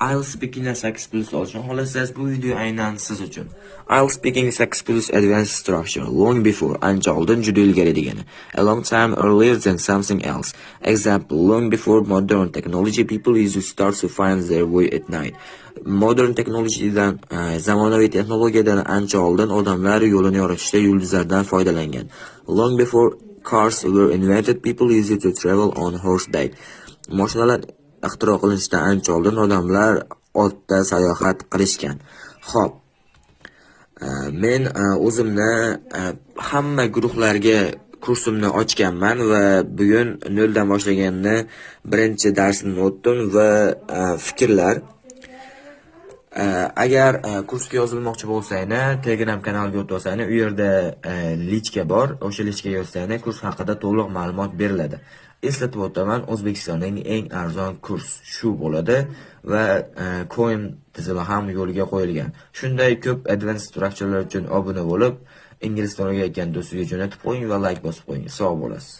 IELTS Speaking'dan 8+ olishni xohlasangiz, bu video aynan siz uchun. IELTS Speaking 8+ Advanced Structure. Long before, ancha oldin, juda ilgari degani. A long time earlier than something else. Example: long before modern technology, people used to start to find their way at night. Modern technologydan, zamonaviy texnologiyadan ancha oldin odamlar yo'lini yoritishda yulduzlardan foydalangan. Long before cars were invented, people used to travel on horseback. Mashinalar ixtiro qilinishidan ancha oldin odamlar otda sayohat qilishgan. Xo'p. Men o'zimni hamma guruhlarga kursimni ochganman va bugun noldan boshlaganni birinchi darsini o'tdim va fikrlar. Agar kursga yozilmoqchi bo'lsanglar, Telegram kanaliga o'tib olsanglar, u yerda личка bor. O'sha личка ga yozsanglar, kurs haqida to'liq ma'lumot beriladi. Eslatib o'taman, O'zbekistondagi eng arzon kurs shu bo'ladi va coin tizimi ham yo'lga qo'yilgan. Shunday ko'p advanced structurelar uchun obuna bo'lib, ingliz tilini o'rganayotgan do'stingizga jo'natib qo'ying va like bosib qo'ying. Sog' bo'lasiz.